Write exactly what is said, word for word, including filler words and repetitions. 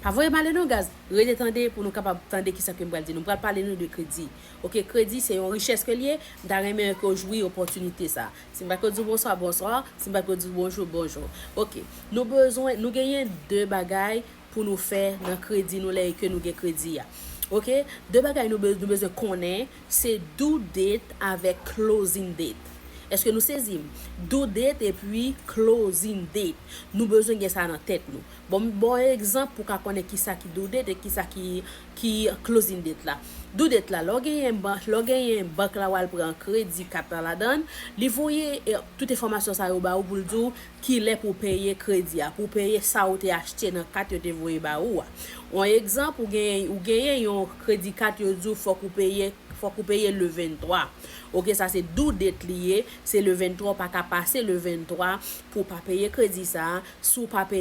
Pa voye m ale non, guys. Rete tande pou nou kapab tande kisa ke m pral di. Nou pral pale nou de kredi. Ok, kredi se yon richès ke l ye. M ta renmen ke w jwi opòtinite sa. Si m pa ka di w bonswa, bonswa. Si m pa ka di w bonjou, bonjou. Ok, nou bezwen, nou genyen de bagay pou nou fè nan kredi nou lè ke nou gen kredi a. Ok, de bagay nou, be- nou bezwen konnen, se due date avèk closing date. Èske nou sezi m? Due date epi closing date. Nou bezwen gen sa nan tèt nou. Bon, m ba w egzanp pou w ka konnen kisa ki due date e kisa ki, ki closing date la. Due date la, lè w genyen ban-, lè w genyen bank la w al pran kredi kat la ladan, li voye eh, tout enfòmasyon sa yo ba ou pou l di w kilè pou w peye kredi a, pou w peye sa ou te achte nan kat yo te voye ba ou a. Yon egzanp, ou genyen, ou genyen yon kredi kat yo di w fòk ou peye, fòk ou peye le venntwa. Ok, sa se due date li ye, se le venntwa, ou pa ka pase le venntwa pou w pa peye kredi sa a. Si w pa peye